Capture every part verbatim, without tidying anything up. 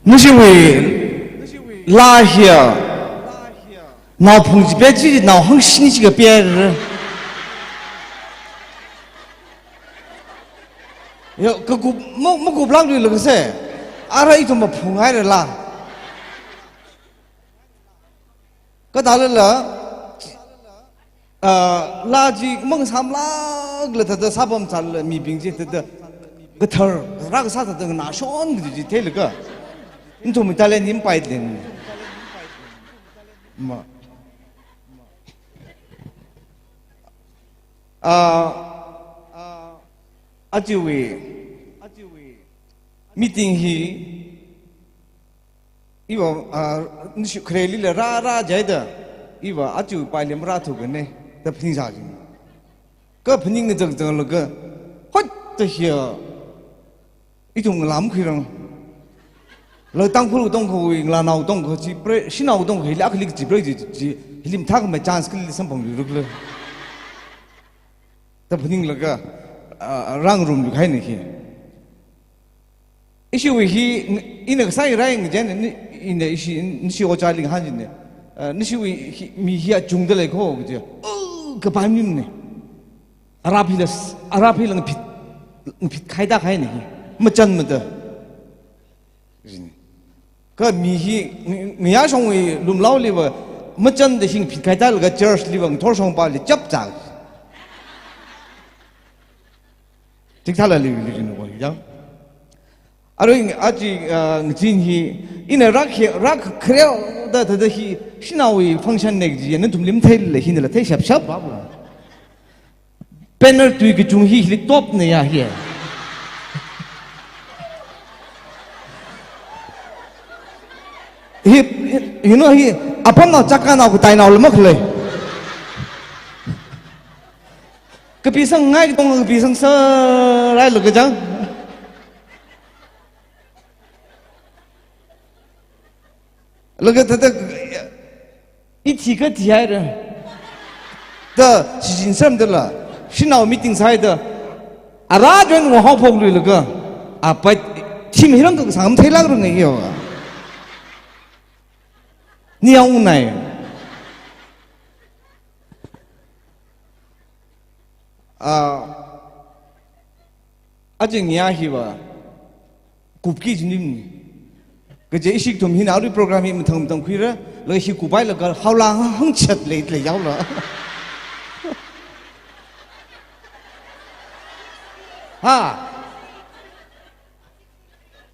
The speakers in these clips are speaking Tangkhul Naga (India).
Nashiwui laa hiya, naophung chi pet chi, nao hangshini chi kapet. Yo, kakup, ma, makuplākluilaga se. Ara ithum maphung haira laa. Kathālala, ah, laa chi mangasāmlākla thāda sāpam sālala mibing chi thāda kathar, rākasā thāda nganāshon kaji chi theilaga. Nathum talent hi mapailin. Ma. Ah, ajawui meeting hi, iva, ah, nashi kharelila rā, rā jihaida, iva aja pailim rāthukane, da phaningsā jing. Kaphaning na zangzanglaga, hot da hiya, ithum ngalāmakhuirang. La Tangkhul tongkhawui ngalānao tongkha chi pre, shanao tongkha hili akhali chi pre chi, chi, hili mathākhamei chance kali samphangluirukla. Da phaninglaga, ah, rāngarumlu kahaina hi. Ishiwui hi, ina kasā rai ngachān, ni, ina ishi, nashi ojāli ngahān jine. Ah, nashiwui hi, mi hi achungda lei kho, kaje. Oh, kapai mine. Arap hila, arap hila ngaphit, ngaphit khaida kahaina hi. Machan mada. Jine. Kha mi hi, ng-, ngayā shongwui lumlaoliva, machanda hi ngaphit khaida laga church liva ngathor shongpali chapchā. Chithālali, li jin ko, ya. Arui, aja, ah, ngazin hi, ina rāk hi, rāk khareo da, da, da hi, shanaowui function ne kaji, nathumli matheila, hinala thei shapshap babu. Banner tui kachung hi, hili topna ya hi. Hi, hi, you know, hi, apamnao chakkanao katainaola makhalei. Kapisang ngai katong kapisang sā rai laga jang. Laga thāda, ithi kathi haira. Da, shichin samdala, shanao meeting sāhaida, ara join wa hao phokluilaga, apa, thim hirang kasang matheilākrang yo. Ni yang unai. Ah, aja ngayā hiva, kupki jinim. Kaje ishi ithum hina arui program hi mathang mathang khuira, laga hi kuphailaga haola hangchat lei, lei yaola. Ha.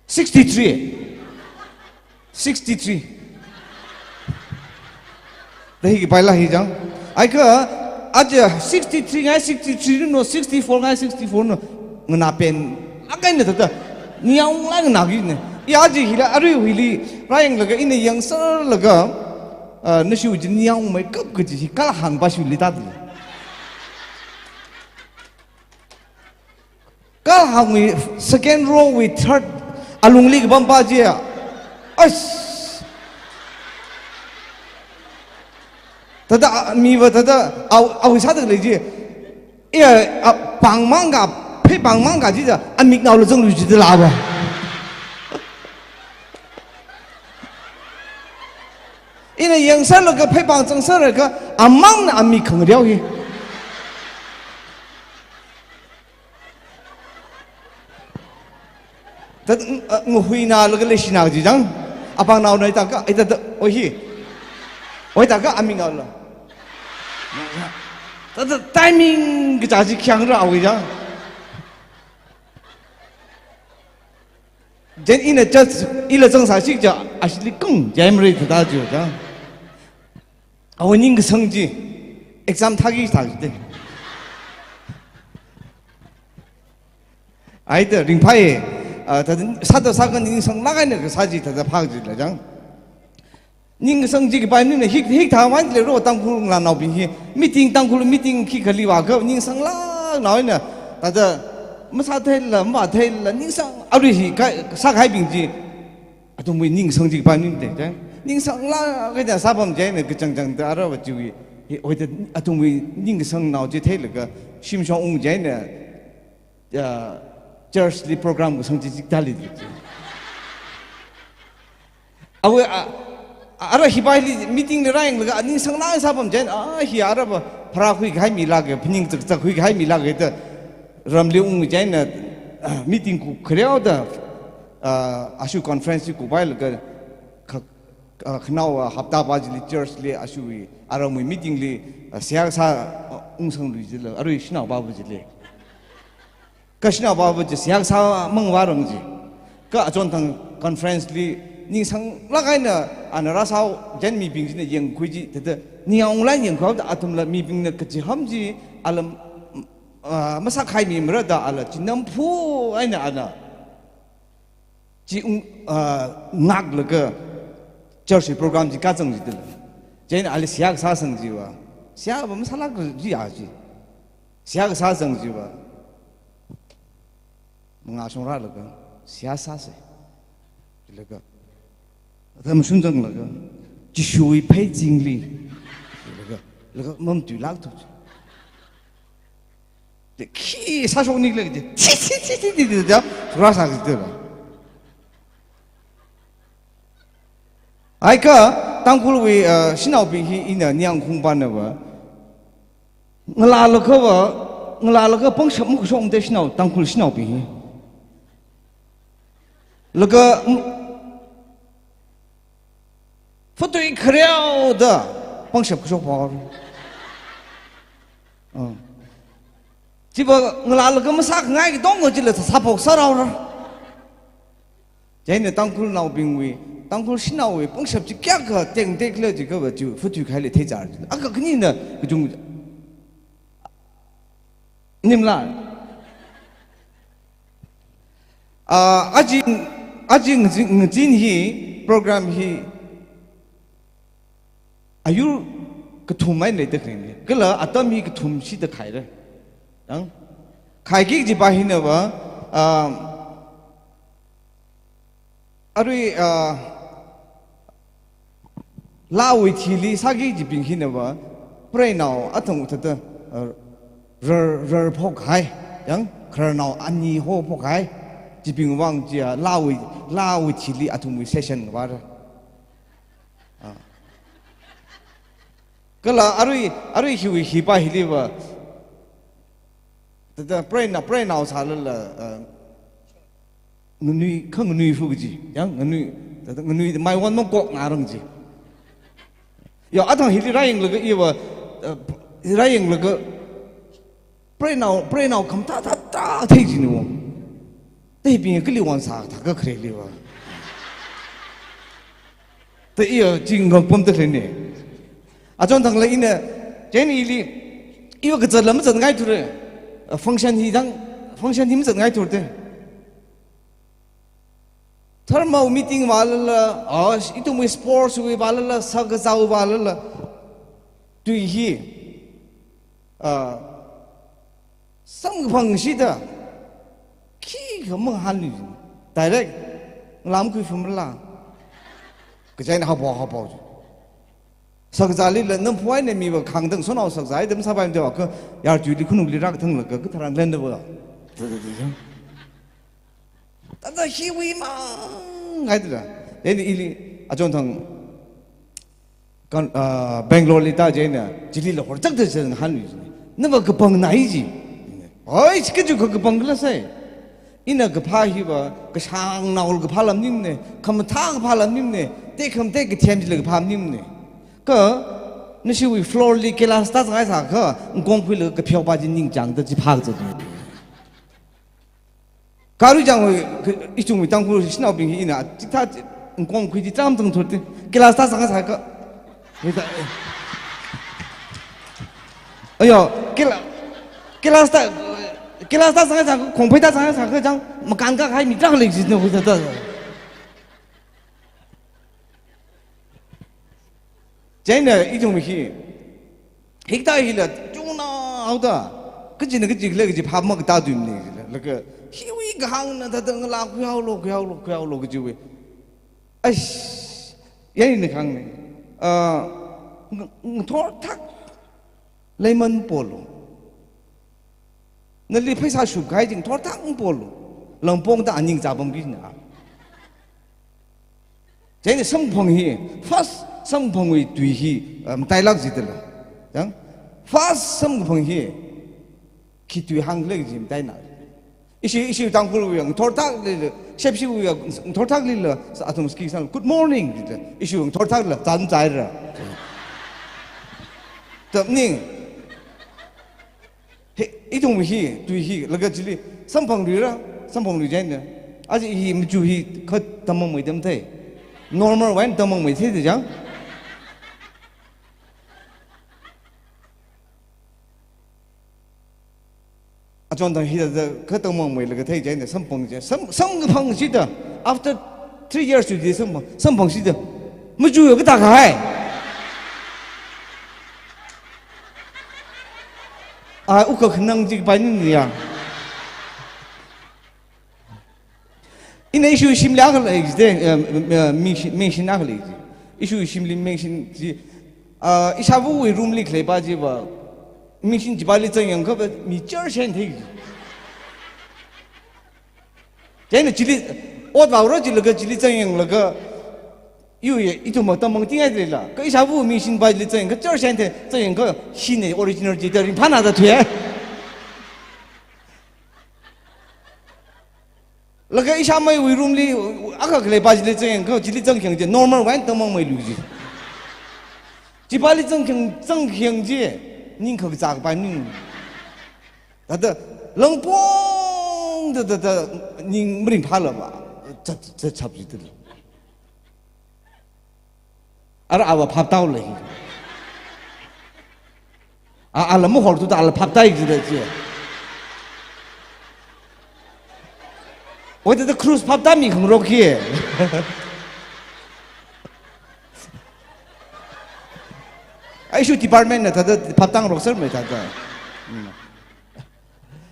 Sixty-three. Sixty-three. Da hi kapaila hi jang. Ai kha, aja sixty-three ngai sixty-three no, sixty-four ngai sixty-four no. Nganā pen, akai na thāda. Ningyāng lai nganā kine. Ya aja hila, arui hili, rāyanglaga, ina yangsarlaga, ah, nashiwui chi ningyāngmei kap kaji hi, kala hāngpa shili thāda. Kala hāngwui second row wui third alungli kapampa chi. As. Thāda, ah, miva thāda, au, au sāda lei chi. Iya, ah, pāngmang ka, phei pāngmang ka chi da, amiknaola zanglui chi da lava. Ina yangsarlaga phei pāng zangsarlaga, amangna amik khangareo hi. Thāda, uh, ngahuina laga leishina ji jang. Apāngnaona ita ka, ita thāda, oi hi. Oi ta ka aming aula. Thāda timing kaja ji khyang ra oi jang. Jen ina church, ila zangsā shik ja, ashili kung, jam re thāda ji jang. Awo ningkasang chi, exam thāki thāki de. Ai da ringphai, ah, thāda sāda sākha ningsanglāk eina kasā chi thāda phak jila jang. Ningkasang chi kapai nina hik, hik thāman le ro Tangkhul ngalānaobing hi. Meeting Tangkhul meeting khi khali vākha ningsanglāknao eina thāda masātheila, mavātheila, ningsang arui hi ka, sākahaibing chi. Athumwui ningkasang chi kapai nina de, jang. Ningsanglāk eina sāpam chieina kachangchang da ara va chiwui, hi, hoida athumwui ningkasangnao chi theilaga, shimshong ung chieina, ah, church li program kasang chi chithāli de. Awui, a, a, ara hipaili meeting li rāyanglaga aning sanglāk sāpam chieina, a, hi arava pharākhui kahai mi lāka, phaning chakchakhui kahai mi lāka da ramli ung chieina, meeting kukhareoda, a, ashi conference li kupailaga kha-, a, khanao, a, hapta pa chili church li ashiwui aramwui meeting li, a, seihā kasā, a, ungsangluijilaga, arui shanao pava chili. Kha shanao pava chi seihā kasā mangvārang ji. Kha achonthang conference li ning sanglāk eina ana rāsāhao chieina mibing china yangkhui ji, thāda ningyāng unglāk eina yangkhuihaoda athumla mibingna kachiham chi ala, ah, masākahai mi mara da ala chinamphu eina ana chi ung, ah, ngaklaga church program chi kazang jidala. Chieina ali seihā kasāsang jiva. Seihā va masālāk ji ya ji. Seihā kasāsang jiva. Mangā shongrālaga, seihā sāsa. Laga, atam shunzanglaga, Jishuwui phei zingli. Laga, laga mamatuilāk thu. De khi sāshokni laga de, chi, chi, chi, chi, chi, chi, de, rāsā de ba. Ai kha, Tangkhulwui, uh, shanaobing hi ina ningyāng khungpana va. Ngalālaga va, ngalālaga pangshap makashok de shanao, Tangkhul shanaobing hi. Laga, mm, fatui khareoda pangshap kashok pao. Uh. Chiva ngalālaga masākhangai katonga chila sāphok sāraora. Chieina Tangkhulnaobingwui, Tangkhul shanaowui pangshap chi kayākha tengtekla jiakha va chi fatui khaili theichar. Akha khanina kachung nimla. Ah, aja, aja ngazin, ngazin hi, program hi, ayur kathum eina leida khalei ni. Kala atam hi kathum shida khaira. Yang? Khaiki kajipa hina va, ah, arui, ah, lāwui thili sāki kajibing hina va, preinao athang thāda, ah, rar, rar phokhai, yang, khararnao ani ho phokhai, kajibing vang chiya, lāwui, lāwui thili athumwui session vāra. Ah. Kala arui, arui hiwui hipa hili va, thāda preinao, preinao sālala, ah, nganui, kha nganui fu kaji, yang nganui, thāda nganui maiwon makok ngarang ji. Ya, athang hili rāyanglaga iva, eh, rāyanglaga, preinao, preinao khamathā thāda thei jina wong. Thei bing kali won sāthā kha khareli va. Thāda iya ching ngam pamda khalei ni. Achonthangla ina, chieina ili, iva kazatla mazatngai thura, eh, function hi dang, function hi mazatngai thurda. Dharma meeting vālala, ah, ithumwui sports wui vālala, sākazāwui vālala, tui hi, ah, samkaphang shida, khikha mangahānli, direct, lam kui fumla. Kachieina hapao, hapao. Sākazālila namphu eina miva khangdang sonao sākazā eina masāpaimada va kha, yartuili khanukli rākathanglaga, katharan lenda va. Thāda hiwui mang, haida. Chieina ili, achonthang, kan, ah, Bangalore li tāchieina, chilila horchakda chang hānli. Nava kapangna ji. Oi, chi kaji kha kapang kala sai. Ina kaphā hiva, kashāngnao kaphā lam maningmana, khamathā kaphā lam maningmana, tekhamatei kathem chila kaphā maningmana. Kha, nashiwui floor li kailas tāzanghai sākha, ngkong khuilaga kapheopa chi ningchāngda chi phākazat. Kha arui chang, ichungwui Tangkhul shanaobing hi ina, chithā, ngkong khui chi chāmchāng thurda, kailas tāzanghai sākha. Hithā, eh. Ayo, kaila-, kailas tā, kailas tāzanghai sākha, khongphei tāzanghai sākha chang, makānkahai mi tarākha lei jina hui thāda. Chieina ichungwui hi, hikathā hila, chungna haoda, kachina kachi khala kaji phap makatā tuimana, laga, hiwui kahāngna thāda ngalā khuihaolu, khuihaolu, khuihaolu kajiwui. Aish, ya ina kahāngna. Ah, ng-, ngathor thak leiman polu. Nali pheisā shupkahai chi ngathor thak polu. Langpongda aning zāpamki na. Chieina samkaphang hi, first samkaphangwui tui hi, um, matailāk jidala. Yang, first samkaphang hi, khi tui hāngkhala kaji mataina. Ishi, ishi Tangkhulwui yang ngathor thāklila, Shepshiwui yang ngathor thāklila, sa athum ski sang, "Good morning," jida. Ishi ngathor thāklila, "Zan zaira." Tap ning. He, ithum hi, tui hi, laga chili, samphangluira, samphanglui chieina. Aja hi machu hi, kha tamangmei tamthei. Normal wui eina tamangmei thei de chang. Achon thang hi da, da, kha tamangmei laga thei chieina, samphang chieina, sam, samkaphang chida. After three years to di samphang, samphang chida. Machu ya kathā kahai. A, uka khanang jik pai ning ya. Ina ishi shimli akha lei jide, eh, eh, mingshi-, mingshin akha lei ji. Ishi shimli mingshin ji, ah, ishāvawui room li khalei pa jiva, mingshin chipali zangyang kha mi char shen thei ji. Chieina chili, ot vaora jilaga chili zangyanglaga, yu ye, ithum tamang tingai de la. Kha ishāva mingshin pali zangyang kha char shen thei, zangyang kha shine original jida ringphāna da thuye. Laga ishāmeiwui room li, akha khalei pa chili zangyang kha, chili zangkhayang ji, normal wui eina tamangmeilu ji. Chipali zangkhayang, zangkhayang ji, ning kha kazā kapai ning. Thāda, langpong da, da, da, ning maringphāla ba, zat, zat chap jida. Ara ava phaptao lei. A, ala mahor tu ta ala phaptai jida ji. Oi, ta, ta cruise phaptami khangarok hi. Aishu department na thāda phaptang rokser mei thāda. Hmm.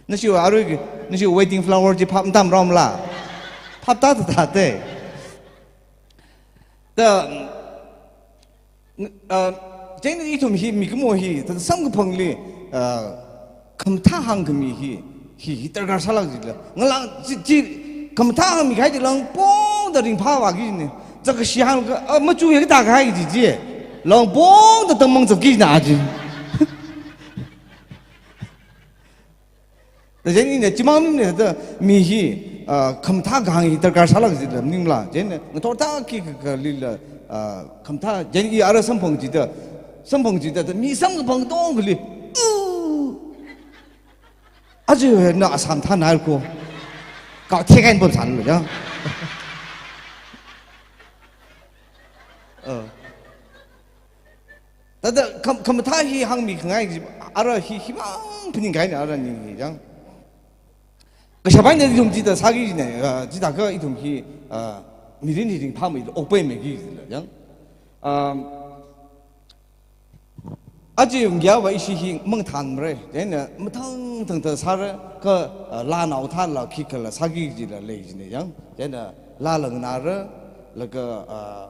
Nashi arui, nashi wedding flower ji phap tam rom la. Phapta ta thāda. Ta, ah, chieina ithum hi mikumo hi, ta samkaphangli, ah, khamathā hāngkhami hi, hi, hi darkar sālāk jila. Ngalang, chi, chi, khamathā hāngmi kahai chi langpong da ringphāva kajine. Zak kashi hānglaga, ah, machu ya kathā kahai ji ji. Langpong da tamang zak kajina ji. Da chieina chimang ningna da mi hi, ah, khamathā kahāng hi darkar sālāk jila maningla. Chieina ngathor thāki ka, kalila, ah, khamathā, chieina i ara samphang jida, samphang jida, da mi samkaphang tongkhali. U. Aja na asam thānai ko. Ka thekain pam san lo ya. Uh. Thāda kham-, khamathā hi hāngmi khangai ji, ara hi, himang phaning kahaina ara ning hi chang. Kashap eina ithum jida sāki jine, ah, jida kha ithum hi, ah, mirin hi ringphāmei, okpaimeiki jila chang. Um, aja yungya va ishi hi mangthānmara, chieina mathang thangda sāra, kha, ah, lānao thāla khikhala sāki jila lei jine chang. Chieina lāla nganāra, laga, ah,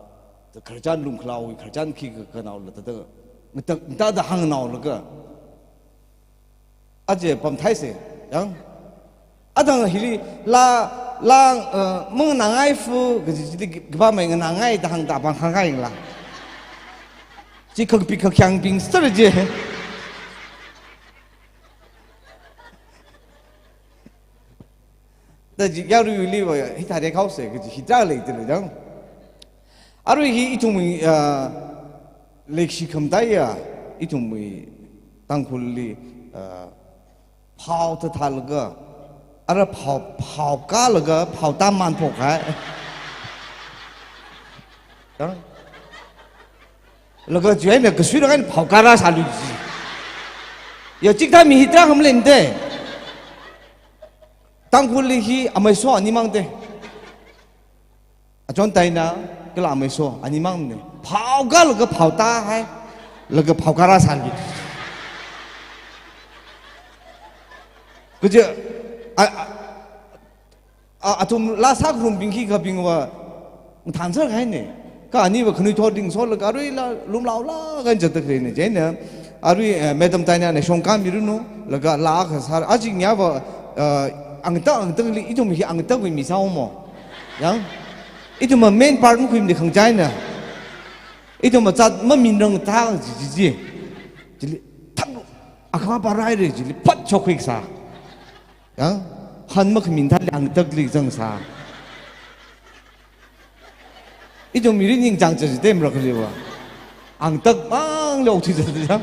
ta khararchan lumkhalaowui khararchan khikha kanaola ta, ta, ta, ta, ta hāngnaolaga. Aja pamthaise, chang. Athang hili lā, lā, eh, manganāngai fu, kaji chili khipāmei nganāngai da hāngda pang hāngngaila. Chi khakpi khakhyang ping sāra ji. Da ji yaruili va, hithāda khaose, kaji hithā lei tila chang. Arui hi ithumwui, ah, leikashi khamataiya, ithumwui Tangkhulli, ah, phao thathālaga, ara phao, phao kālaga, phao tāman phokhai. Chang. Laga juaina kasui laga phao kāra sālu ji. Ya chikta mi hithā ham lente. Tangkhulli hi amei so animang te. Achon taina kala amei so animang ne. Phao kālaga phao tāhai. Laga phao kāra sālu. Kaja, a, a, a, athum laa sākharumbing khikhabing va, thānser kahaine. Kha ani va khanuithot ringso laga arui la lumlaola kan jatda khaleine. Chieina, arui, eh, Madam Taina na shongkā miranu, laga laa kasā, aja nya va, eh, angta, angtali, ithum hi angtawui mi sāomo. Chang? Ithumva main part makhuimida khangachāna. Ithumva zat maminrang thang chi chi chi. Chili thang akhama parai re chili pat chokhuisa. Ya, han makhamin thali angtakli zangsa. Ithum mirin ningchāng chāji temra khaliva. Angtak mang le okthui chāji ya.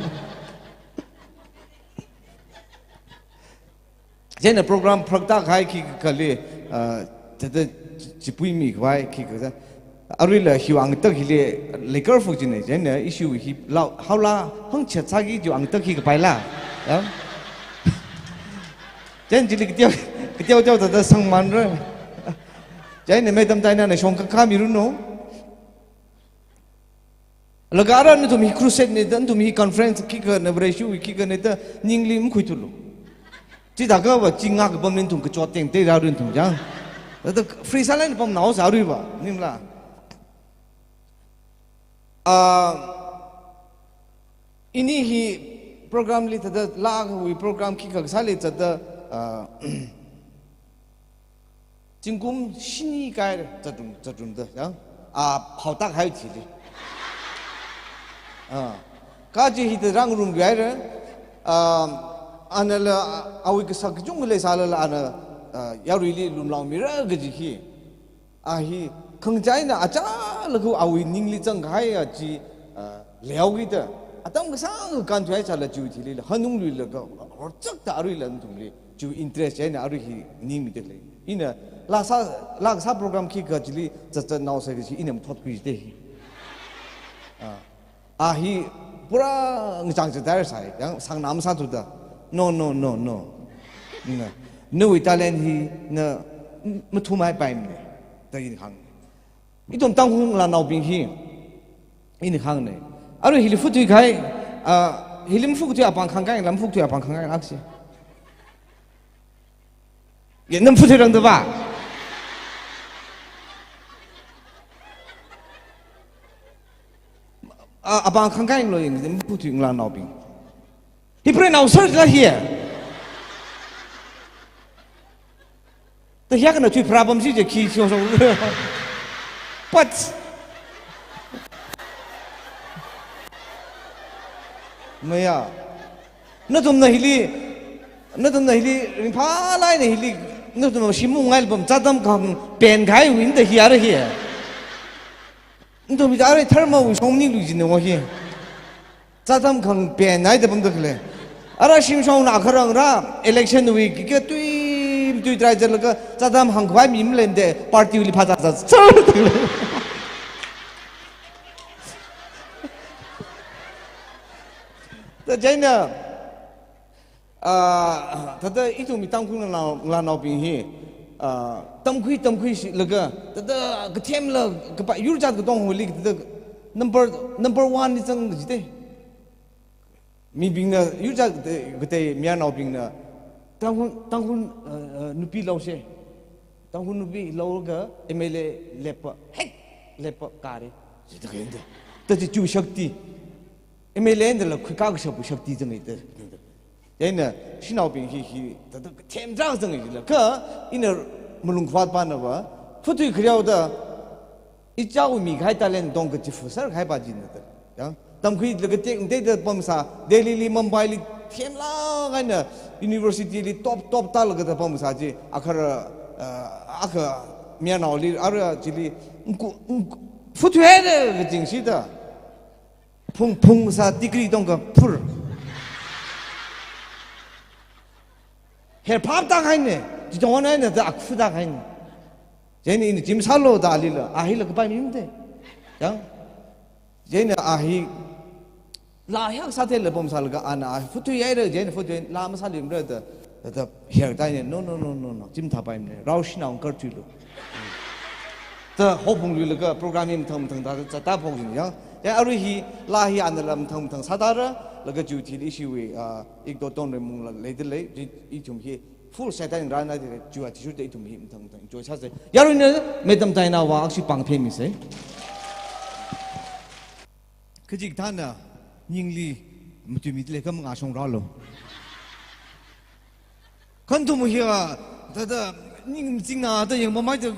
Chieina program phrakta khai khikha kali, ah, thāda chipuimi khavai khikha. Aruila hiwui angtak hili leikar fuk jine, chieina issue hi lau, haola hangchat sāki chiwui angtak hi kapaila. Ya? Chieina chili kateo, kateo teo thāda sangmanra. Chieina Madam Taina na shong kakha miranu. Laga ara nathum hi crusade ne da, nathum hi conference khikha na, Vareshi khikha ne da, ningli makhuithulu. Chithākhava chi ngakapam nathum kachot tengtei rāranu nathum chang. Da, da free silent pamnao sāruiva, ningla. Ah, ini hi program li thāda lākawui program khikha sāli thāda, ah, zingkum shini kahaira zatrum, zatrum da, ya? A, phao tak hai chili. A, kaji hithāda rāngarumluihaira, a, anala, a, awui kasak kachungkha leisālala ana, a, yaruili lumlaomira kaji hi. A hi, khangachāna achālakha awui ningli zangkahai a chi, a, leokida. Atam kasāngkha kānthuihai sālala chiwui thilila, hanungluilaga, horchakta aruila nathumli. Chiwui interest chieina arui hi ningmida lei. Ina laa sā, laa kasā program khikha chili zatzatnao sāki kaji ina mathotkhui jite hi. A, a hi pura ngachang chithāra sai, yang sāngnā masāthuda. No, no, no, no. Na, nawui talent hi na mathumhaipaimane. Da ina hāng. Ithum Tangkhul ngalānaobing hi, ina hāngne. Arui hili futhui kahai, ah, hili mafuthui apāng khangkahai, lam futhui apāng khangkahai aksi. Ya, na mafuthuirangda va. Ah, apāng khangkahai lo yang, mafuthui ngalānaobing. Hi prenao sir la hi. Ta hiya kana tui problem si je khi so so. But maya. Nathumna hili, nathumna hili, ringphālāk eina hili, nathumna shim mungngailapam zatam khang penkahaiwui da hi ara hi. Nathum hi ara tharmawui shong maningluijinao hi. Zatam khang penhaida pamda khalei. Ara shimshongna kharang ra, election wui khikha tui, tui try zatlaga, zatam hāngkhavai mi maleimade, party wui li phazā zat, zat, da khalei. Da chieina, ah, thāda ithum mi Tangkhul ngalānao, ngalānaobing hi, ah, tamkhui, tamkhuilaga, thāda kathemla, kapa, yur jat katonga holi, thāda number, number one li zang jite. Mibingna, yur jat katei, katei mayarnaobingna, Tangkhul, Tangkhul, ah, ah, nupi louse. Tangkhul nupi loga M L A lepa, hek, lepa kāre. Jida kayende. Tachi chu shakti. M L A ndala khuikā kashapwui shakti zangai ta. Chieina, shanaobing hi, hi, thāda kathem trak zangaila. Kha, ina malung khavāt pana va, futhui khareo da, ichāwui mikahai talent tongkha chifa sākahai pa jina da. Ya, tamkhuilaga tekmateida pamsā, Delhi li, Mumbai li, themlāk eina university li top, top tālaga da pamsā chi, akhara, ah, akha mayarnaoli, ara chili, nku, nku, futhuihaira kachingshida. Phung, phungsā degree tongkha phur. Her phap tākahaine, chitongna eina da akhu tākahaine. Chieina ina chi masālu da alila, a hila kapai mimade. Yang, chieina a hi, laa hiya sātheila pamsālaga ana a futhuihaira, chieina futhui, laa masālimara da, da, da, her tāine, no, no, no, no, no, chi mathāpaimane, rao shanao ngarthuilu. Da hophungluilaga program hi mathang mathang da, zatta phokjin ya. Ya arui hi, laa hi anala mathang mathang sātāra, laga chiwui thili ishiwui, ah, ikto tonre mungla leida lei, chi, ithum hi full Satan rana de, chiwui athishurda ithum hi mathang mathang enjoy sāse. Yaruina, Madam Taina wui akshi pāng themise. Khajik thāna, ningli, matuimida lei kha mangā shong rālu. Khanthum hiya, thāda, ning machingna da yangmamai da,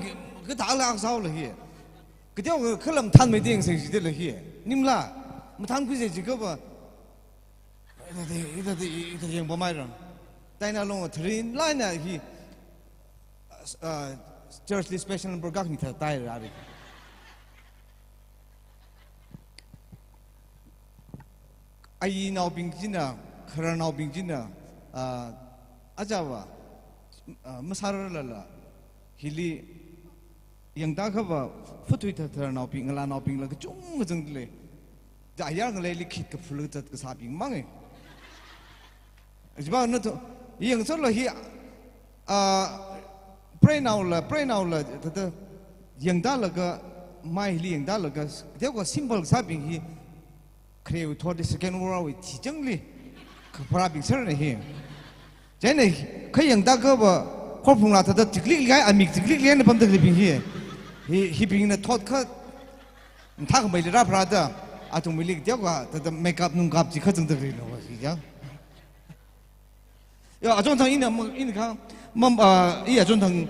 kathāla akha sālu hi. Kateokha khalam thanmeida yangsa jidalei hi. Nimla, mathānkhuisa jiakhava, hithāda, hithāda, hithāda yangpamhaira. Taina long tharin lana hi, ah, church li special number khani thāda taira ari. Ayinaobing china, khararnaobing china, ah, ajava, ah, masārarlala, hili yangda akhava, phuthui thartharnaobing, ngalānaobingla kachungkha zangdalei. Da ayar ngaleili khit kaphul zat kasābing mang e. Ajibana to, yangsola hi, ah, preinaola, preinaola, thāda, yangdalaga, mai hili yangdalaga, kateokha simple kasābing hi, kharewui thotli Second World War wui thichangli, kapharābing sārana hi. Chieina, kha yangda akhava, khophungla thāda tiklikli hai, amik tiklikli haina pamda khaleibing hi. Hi, hibingna thot kha, thākhameili rāpharāda, athumwuili kateokha, thāda makeup nungkap chi kha zangda khalei lo, hi ya. Ya, achonthang ina, ina kha, mam, ah, i achonthang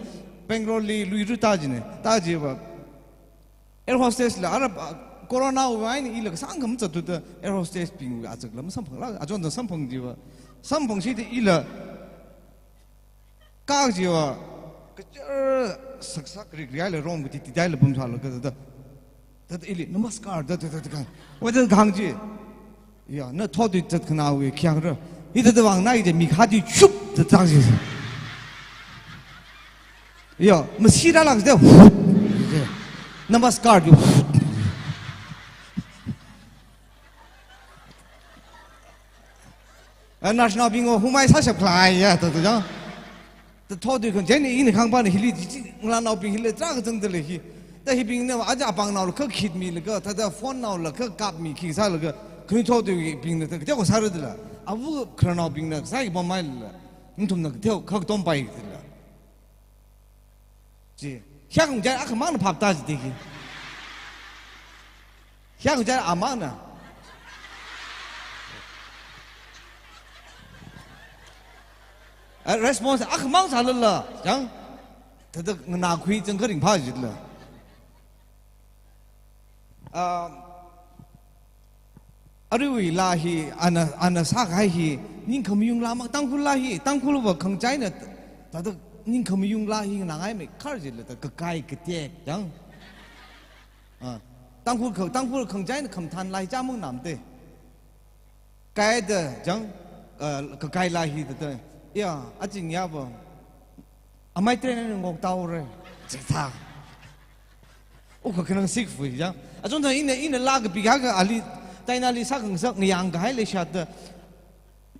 Bangalore li lui ru ta jina, ta jiva. Air hostess la, ara, ah, corona wui eina ila kasāngkha mazattuda air hostess bingwui azakla masamphangla, achonthang samphang jiva. Samphangshida ila, ka jiva, kachar saksak rik rik haila rom kati ti haila pamsālaga thāda. Thāda ili, "Namaskar," da, da, da, da, kahāng. Wa da kahāng chi. Ya, na thotwui zat khanāwui khayang ra. Hithāda vāngai da mi khadi chup da zang chi. Ya, masirālak da, "Hup." "Namaskar," da, "Hup." A, nurse naobing o, humai sāshap khalei ya, thāda, thāda chang. Thāda thotwui khan, chieina ina kahāngpana hili, chi, chi, ngalānaobing hili, tarākha zangdalei hi. Thāda hibingna, aja apāngnaola kha khitmilaga, thāda phone naola kha kapmi khi sālaga, khanuithotwuibingna, thāda kateokha sāradala. Avu khararnaobingna, sāki pamhaila. Nathumna kateokha katompai dala. Chi, hiyākha jai akhamangna phap ta jida ki. Hiyākha jai amangna. Eh, response akhamang sālala, chang. Thāda nganākhui chang kharing phā jila. Um, aruiwui laa hi, ana, ana sākahai hi, ningkhamayung laa mang, Tangkhul laa hi, Tangkhulva khangachāna, thāda ningkhamayung laa hi nganāngai meikhar jila, thāda kakai katek, chang. Ah, Tangkhul kha, Tangkhul khangachāna khamathān laa hi chāmang namte. Kaida, chang, ah, kakai laa hi thāda, ya, aching yava, amai train na ngok taure. Chithā. Ukha khanang sikfui ya. Achonthang ina, ina laa kapi kahai ali, taina ali sākhangasak ngayāngkahai leishihaida.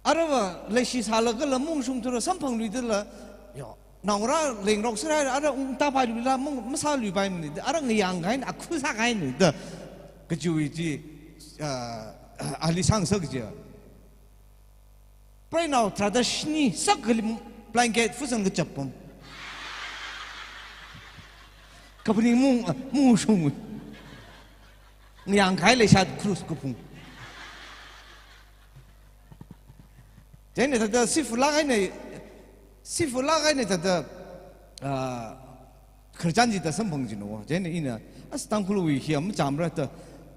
Arava leishi sālaga la mungshungthura samphangluidala. Yo, naongarā lengrok sārai, ara ungta pailuila mung masāluipaimana. Ara ngayāngkahaina, akhu sākahaina da. Kachiwui chi, ah, ali sāngasak chi. Preinao tharāda shini sak kali blanket fusan kachap pam. Kaphaning mung, ah, mungshung. Ngayāngkahai leishihaida cruise kaphung. Chieina thāda sifu laa eina, sifu laa eina thāda, ah, khararchan chida samphang jino. Chieina ina, as Tangkhulwui hi amacham ra da,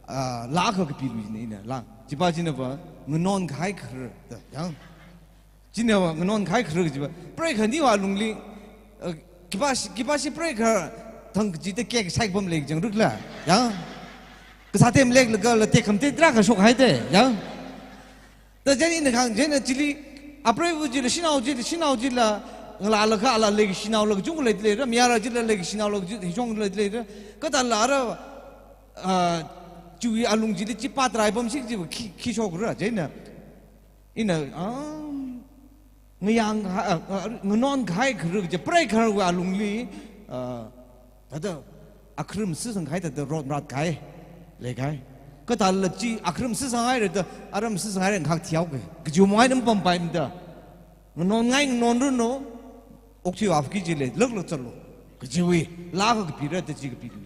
ah, laa akha kapilu jina ina, laa. Chipa chinava, nganonkahai kharar da, yang. Chinava, nganonkahai kharar chiva. Preikhaniwui alungli, ah, khipāshi, khipāshi preikha thang kachida kek sai pam lei chang rukla, yang. Kasā tem leklaga la tekhamatei tarākha shokhaite, yang. Thāda chieina ina kahāng, chieina chili, apreiva chila, shanao chila, shanao chila, ngalāla kha, ala leikashi naola kachungkha leidaleira, mayara chila leikashi naola kachungkha, hichong leidaleira, kathāla ara, ah, chiwui alung chili chi pātrai pamshik chi khi, khi shokra, chieina. Ina, ah, ngayāng, ah, ah, nganonkahai kharar chi, preikharawui alungli, ah, thāda, akharum sāsangkahai thāda rot rat kahai, leikahai. Kathāla chi akharum sāsanghaira da, aram sāsanghaira ngahak thihaoke. Kajiwui mangna mapampaimada. Nganonngai nganonranu, okthui afki chili, laklak zatlu. Kajiwui, laa akha kapira da chi kapilu.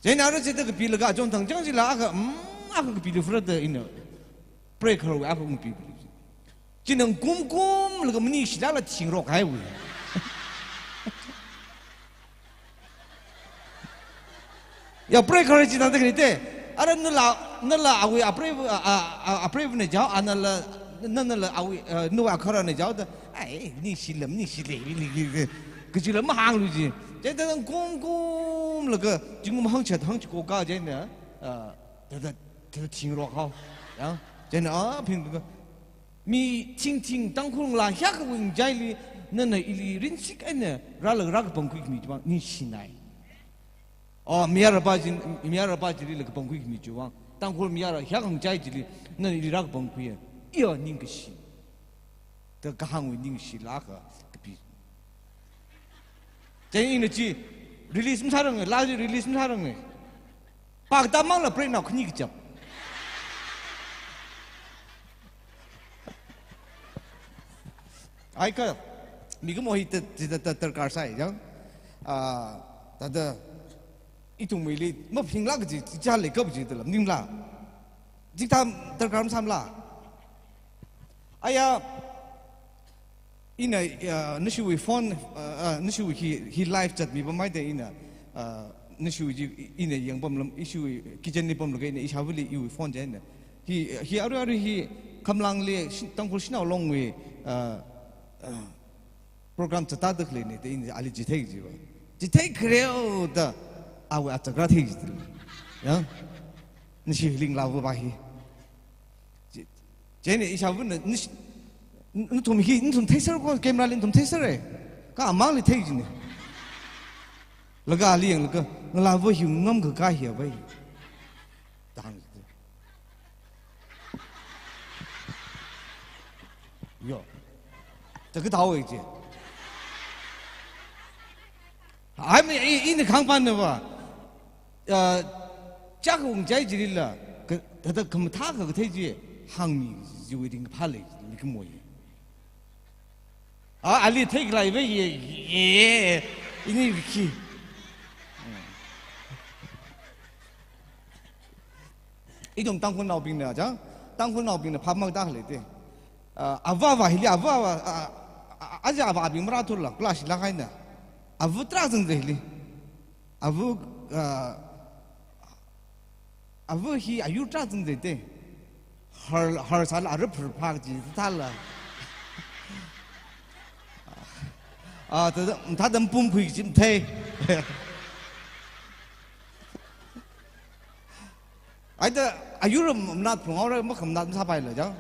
Chieina ara chida kapilaga achonthang chang chila akha, mm, akha kapilu fura da ina. Preikharawui akha kapilu. China kumkumlaga manishilala thingrokhaiwui. Ya, preikhara chi thāda khalei te. Ara nala, nala awui aprei, a, a, a, apreivana jao, anala, nanala awui, a, nawui akharana jao da. Ai, ningshila, ningshila, ningshila. Kachila mahānglu ji. Chithāda kum kumlaga, zingkum hangchat hangchiko ka chieina, a, thāda, thāda thingrok hao. Ya, chieina, a, phin ka. Mi thingthing Tangkhul ngalā hiyākha ngachaili, nana ili rinsik eina rālaga rākapangkhui khami chiwui vang ningshinai. Oh, mayarapa chi, mayarapa chili rākapangkhui khami chiwui vang. Tangkhul mayara hiyākha ngachai chili, nana ili rākapangkhuiya. Iya ningkashi. Da kahāngwui ningshilāk kapi. Chieina chi release masāranga, laa chi release masāranga. Pākatā mangla preina khani kachap. Ai kha, mikumo hi ta, ta, ta, darkar sai, jang. Ah, thāda, ithumwuili, maphinglāk kaji, chālei kap ji tala, maningla. Chithā darkar masāmala. Aya, ina, ah, nashiwui phone, ah, ah, nashiwui hi, hi live chat mi pamai da ina, ah, nashiwui ji, ina yangpamlam, ishiwui kitchenli pamlaga ina ishāvali iwui phone chieina. Hi, hi arui arui hi Khamlangli shi-, Tangkhul Shanao Longwui, ah, ah, program zatda khaleina da ina ali chithei jiva. Chithei khareo da awui achakra thei ji. Ya? Nashi hili ngalāva va hi. Chi-, chieina ishāvana, nish-, nathum hi, nathum theiser ko, camera li nathum theiser e. Kha amangli thei jina. Laga ali yanglaga, ngalāva hi ngamkakā hi bai. Dang. Yo. Taka tao e chi. Ai mi, i, ina kahāng panna va. Ah, chak ungchai chilila, ka, thāda khamathā kakathei chi, hāngmi chiwui ringphālei, mikumo hi. Ah, ali theikhalei ve ye, ye, ini khi. Ithum Tangkhulnaobingna, chang, Tangkhulnaobingna phap makatā khalei te. Ah, ava ava hili, ava ava, ah, ah, aja avabing marāthurla, class la kaina. Ava tarākha zangda hili. Ava, ah, ava hi ayur tarākha zangda te. Har, har sāla arap har phak ji thāla. Ah, thāda, thāda pum phui ji mathei. Ai da, ayur manat phung aura, makhamanat masāpaila jang.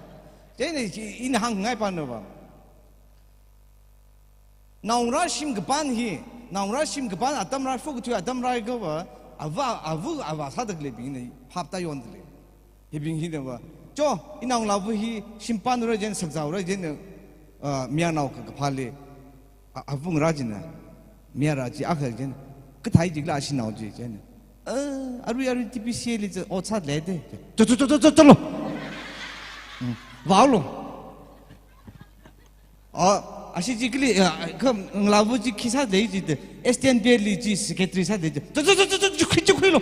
Chieina chi, ina hāngngai panna va. Naongarā shim kapan hi, naongarā shim kapan atam rā, fuk thui atam rākha va, ava, ava, ava sāda khaleibingna phap tāyonda lei. Hibing hina va, cho, inao ngalāva hi shimpanra chieina sakzaura chieina, ah, mayarnao kakaphāli, a, ava ngarā china, mayara chi akha chieina, kathei jikla ashinao chi chieina. Ah, arui, arui T P C A li chi ot sālei te. Cho, cho, cho, lo. Hmm. Vaolo. Ah, ashi jikli, ah, kha ngalāva chi khi sālei ji te, S T N P L li chi secretary sālei ji. Cho, cho, khuilo.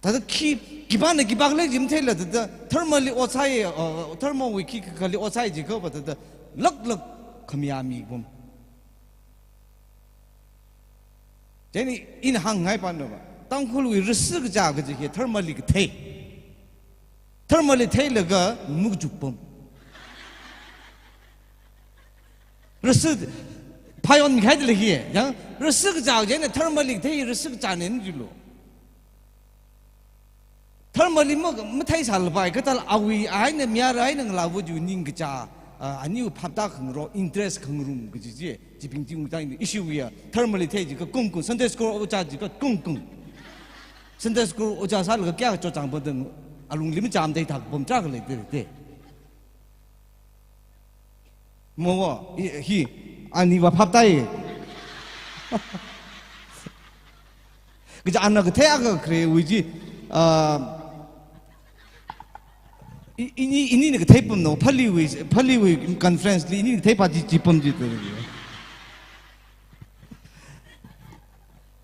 Thāda khi, khipāna khipākhala ji matheila, thāda tharmali ot sāi, ah, tharmawui khikha kali ot sāi jikha va, thāda laklak khamayā mipam. Chieina ina hāngngai panna va. Tangkhulwui rasi kachā kaji hi tharmali kathei. Tharmali theilaga mukchuk pam. Rasi phāyonmi khaida lei hi, yang rasi kachā chieina tharmali kathei rasi kachāna jilu. Tharmali ma, matheisālapai, kathāla awui eina mayara eina ngalāva chiwui ningkachā, ah, aniwui phap tākhangarok, interest khangarum kaji chi, chibing chi ungtai ni, ishiwui ya, tharmali thei jikha kungkung, Sunday school ojā jikha kungkung. Sunday school ojā sālaga kayākha chotchāng padang, alungli machām thei thak pam tarākha lei te te. Mo va, i, hi, aniva phap tāi. Kaja ana kathei akha kharewui chi, ah, i, ini, inina kathei pamna, Phaleewui, Phaleewui conference li, inina kathei pa chi, chi pam chi te.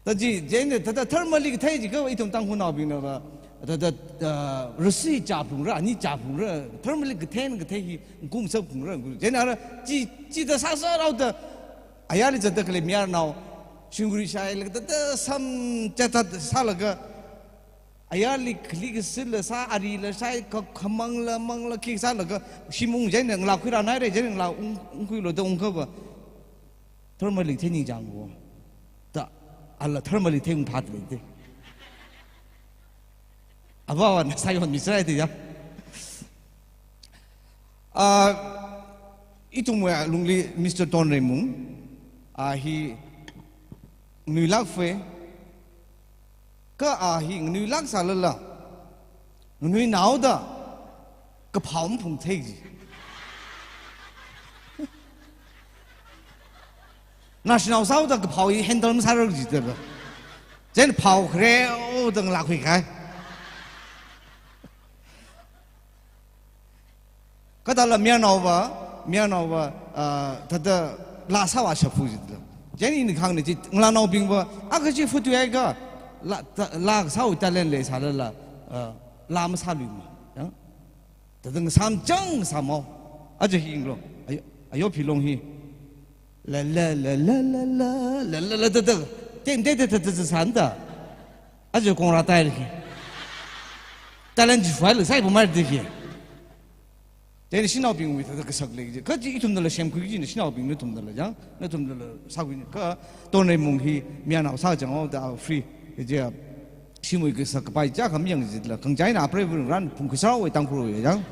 Thāda chi, chieina, thāda tharmali kathei jikha ithum Tangkhulnaobingna va, thāda, ah, rasi chāphungra, ani chāphungra, tharmali katheina kathei hi, kung sāphungra, chieina ara, chi, chithāda sāsā rao da, ayarli zatda khalei mayarnao, Shungri shailaga thāda samchat sālaga, ayarli khali kasila sā, arila shai, kha-, khamangla mangla khi sālaga, shim ungchina ngalā khuirānhaira, china ngalā ung, ungkhuilu da ungkava. Tharmali theiningchāng wo. Da, ala tharmali thei ungphāda leida. Avāvana sāyonmi sāhaida ya. Ah, ithumwui alungli Mister Tonreimung, ah, hi nganuilāk fei, kha ah hi nganuilāk sālala, nganuinaoda kaphao maphungthei ji. Naoshinao sāhaoda kaphao hi handle masārar jida ba. China phao khareo da ngalā khuikahai. Kathāla mayarnaova, mayarnaova, ah, thāda laa sāvā shapfu jida. China ina kahāngna chi, ngalānaobingva, akha chi futu ai ka, laa, ta-, laa sāwui talent leisālala, ah, laa masāluima. Ya? Thāda ngasāmchang ngasāmhao. Aja hi yanglu. Ayo, ayo philong hi. La la la la la la la la la da da. Tem de de da da da san da. Aja kongra tai ri. Talent ji file sai bu mar de ki. China shanaobingwui thāda kasak lei ji. Kha chi ithumnala semkhui ji, nashanaobing nathumnala jang, nathumnala sākhui ni. Kha Tonreimung hi mayarnao sāchang haoda free. Kaja shimwui kasak kapai chākha mayang jila. Khangachei eina apreiva ran phungkhui sāhaowa Tangkhulwui jang.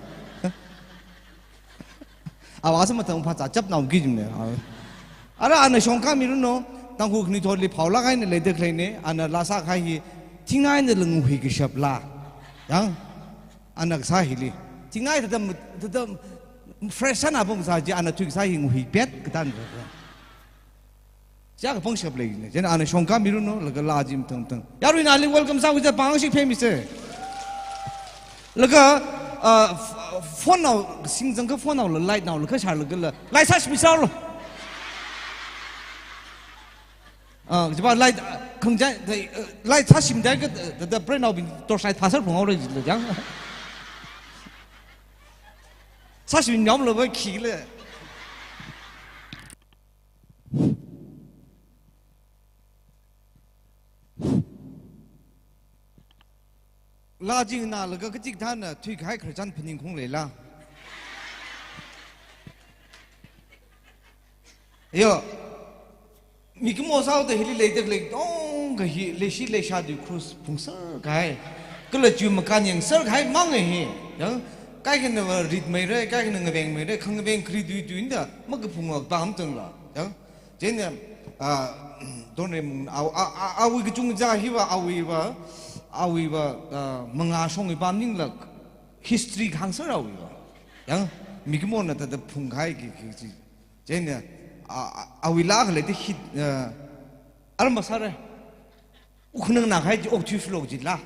Awa sā mathang pha cha chap nao ki jimne. Ara ana shongkha miranu, Tangkhul khanuithotli phaolāk eina leida khaleina, ana laa sākahai hi, thingngainala ngahui kashap laa. Yang, ana kasā hili. Thingngai thāda, thāda fresh sāna pong sā ji, ana thui kasā hi ngahui pet katā. Chiyākha pangshap leina. China ana shongkha miranu, laga laa chi mathang mathang. Yaruina ali welcome sākhuida pāngshik phemisa. Laga, ah, f-, phone nao, singzang kha phone naola, light naola, kha sharlagala. Light sāshimi sālu. Ah, jiba light, ah, khangachei, da, ah, light sāshimda ka, da, da, brand naobing torchlight phasār phunghaora jila jang. Sāshimi nyamla ba khila. Laa chi nganālaga kachikathāna thuikahai khararchan phaningkhaung leila. Yo, mikumo sāhaoda hili leida khalei tongkha hi leishi leishāda khuiphungser kahai. Kala chiwui makān yangser kahai mang hi. Yang, kaikhanava ritmeira, kaikhana ngavengmeira, khangaveng khari tui tui da, makaphung makapam tangla. Yang, china, ah, Tonreimung, a, a, a, awui kachungkha hiva, awuiva, awuiva, ah, mangā shongwui pamningla history kahāngser awuiva. Yang, mikumona thāda phungkahai ki, ki, ki. China, a, a, awui laa khalei ti hit, ah, arma sāra. Ukhnang na khai ji ok thui flow jila.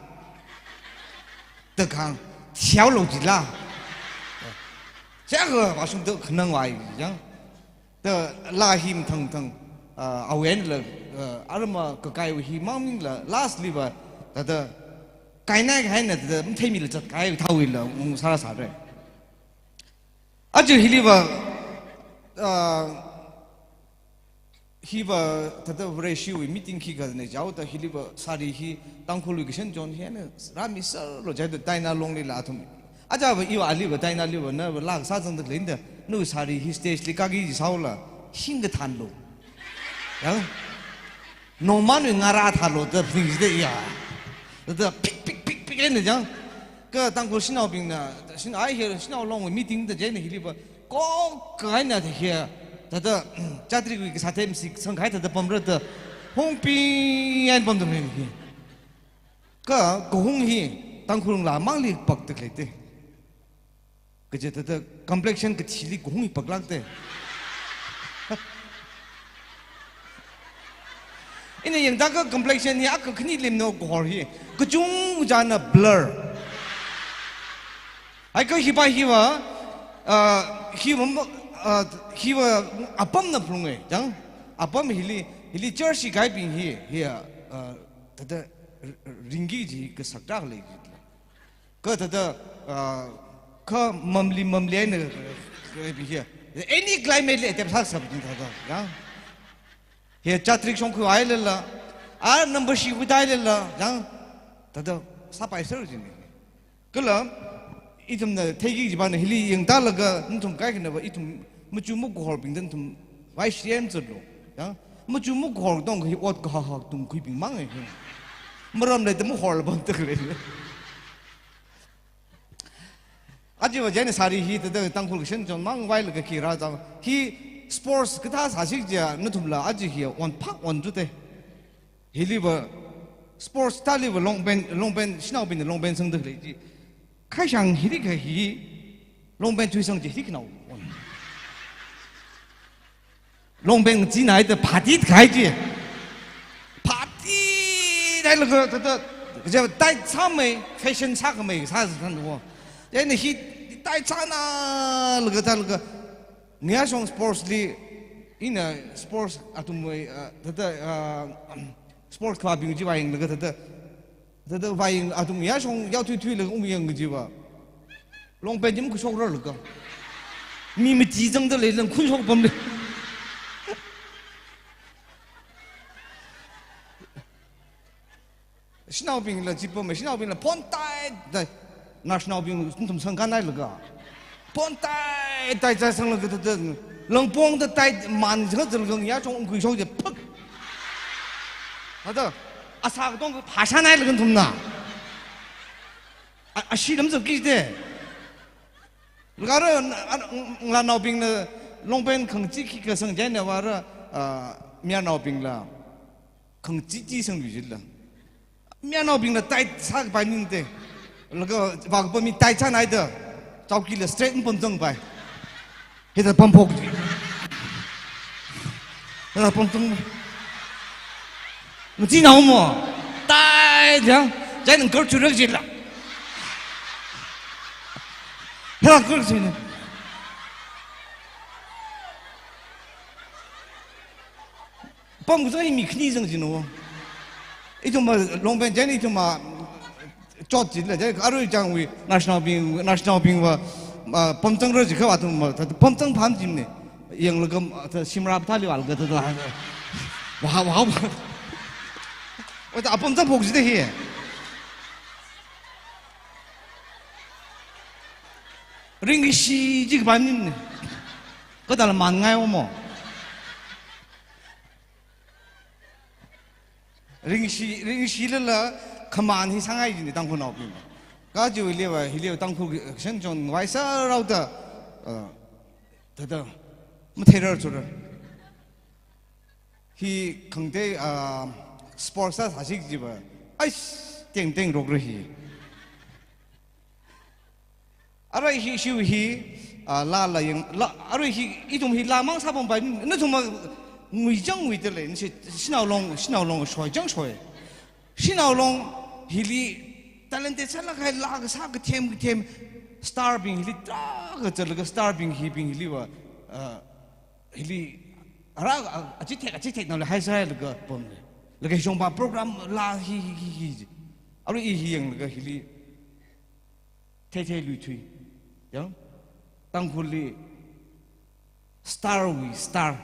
Takhang, thiao lo jila. Chiyākha vāshungda khanang vāi jang. Da laa hi mathang mathang, ah, awui einala, ah, arma kakaiwui hi mang maningla, lastly va, thāda, kainai kahaina thāda, matheimila zatkahai thāwuila, ung sāra sāra. Aja hiliva, ah, hiva thāda Vareshiwui meeting khikha nei jaoda hiliva sari hi Tangkhulwui kashan chon hi eina rāmiserlo jihaida Tainalonglila athum. Ajava iva aliva Tainaliva nava laa sāzangda khaleinda nawui sari hi stage li kāki ji sāhaola hingkathānlo. Yang, nongmanwui ngarā thālo da phaning jida iya. Da pik pik pik pik eina jang. Kha Tangkhul shanaobingna, shan-, ai hi shanao long meeting da china hiliva kok kahaina da hi. Thāda, chatrikwui kasā themsi sangkahai thāda pamra da. Hongpi eina pamda khalei hi. Kha, kahung hi, Tangkhul ngalā mangli pakda khalei te. Kaje thāda complexion kathili kahung hi paklāk te. Ina yangda ka complexion hi akha khani lemno kahor hi. Kachungchana blur. Ai ka hiva hiva, ah, hiva, ah, hiva apamna phalunga, jang. Apam hili, hili church hi kahaibing hi, hi, ah, thāda r-, r-, ringki ji kasak tak lei ji. Kha thāda, ah, kha mamli mamli eina, ah, bi hi. Any climate li adapt sāsāp jin thāda, ya. Hi chatrik shongkhuihailala, a number shi khuihailala, yang, thāda sāpaiser jina. Kala, ithumna theiki kajipana hili yangtālaga, nathum kaikhanava, ithum machu mahorbingda nathum vaishiyam zatlu. Yang, machu mahor tongkha hi ot kahak hak tungkhuibing mang hi. Maram leida mahorla pamda khalei. Aja va chieina sari hi thāda Tangkhul kashan chonmang vailaga khi rāzang. Hi sports kathā sāsi kajiya nathumla aja hi onphak onthuda. Hiliva sports thāliva long pant, long pant, shanaobingna long pant sangda khalei chi. Khaishang hili kha hi long pant thuisang chi hili khanao. Long pant chinaida phati khai chi. Phati hailaga thāda, kaja tight sāmei, fashion sākhamei sāzathan wo. Chieina hi tight sānalaga thālaga, ngayā shong sports li, ina sports athumwui, ah, thāda, ah, sports khavābing chi vāyanglaga thāda, thāda vāyang athum yāshong yaothuithuilaga ung yang kajiva. Long pant chi makhuishokrarlaga. Mi mati zangda leilang khunshok pamli. Shanaobingla chi pam, shanaobingla phon tai tai. Nashnaobing nathum sangkhanailaga. Phon tai tai tai sanglaga thāda, langpongda tai man zangzanglaga yāshong ungkhuishok chi phak. Thāda, asā katong phāshanailaga nathumna. A, ashi lam zaki de. Laga ara, a, a, ngalānaobingna long pant khangachee khikha sang chieina vāra, a, mayarnaobingla khangachee chi sangluishitla. Mayarnaobingla tight sākapai maningda. Laga vākapam mi tight sānaida, chaokila straight mapamzangpai. Hithāda pamphok chi. Hithāda pamzang. Machinao mo. Tight yang. Chieina kar churak jila. Hithāda kar china. Pamkazang hi mi khani zang jino. Ithumva long pant chieina ithumva chot jila, chieina arui changwui nashnaobing, nashnaobingva, ah, pamzangra jikha athumva, thāda pamzang pham jimne. Yanglaga, ah, thāda shimra pathāli vālaga thāda. Wow, wow. Ot apamzang phok jida hi. Ringkashi jikha pam jimne. Kathāla man ngai wo mo. Ringshi, ringshilala khaman hi sāngai jina Tangkhulnaobing. Kajiwuiliva, hiliva Tangkhul kashan chon vāisāraoda, uh, thāda, matheirar chura. Hi khangatei, uh, sports sāsi kajiva. Aish, teng teng rokra hi. Arui hi, ishiwui hi, ah, laa la yang, laa, arui hi, ithum hi laamang sāpampai, nathumva nguichang nguida lei, nashi, shanao long, shanao long shoichang shoi. Shanao long hili talented sālāk kahai laa kasā kathem kathem, star bing hili tarākha zatlaga star bing hibing hiliva, ah, hili ara, ah, achithek, achithek nao le haisālaga pamle. Laga hishongpa program laa hi, hi, hi, hi. Arui i hi yanglaga hili theithei luithui. Yang, Tangkhulli star wui star.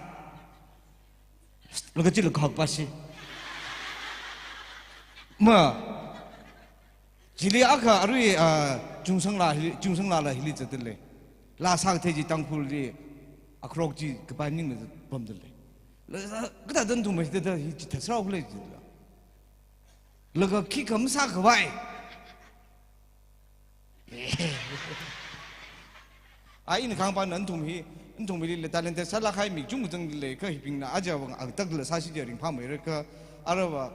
Laga chila khak pasi. Ma, chili akha arui, ah, chungsanglaa hi, chungsanglaa la hili zatda lei. Laa sākathei chi Tangkhulli akhrok chi kapai maningla pamda lei. La, kathāda nathum hithāda hi chithāsāra khalei chila. Laga khikha masākhavai. Ai, ina khangpa nathum hi, nathum hili talented sālāk kahai mi chungchang lei kha hibingna aja vang atak la sāsi ja ringphāmeira kha arava,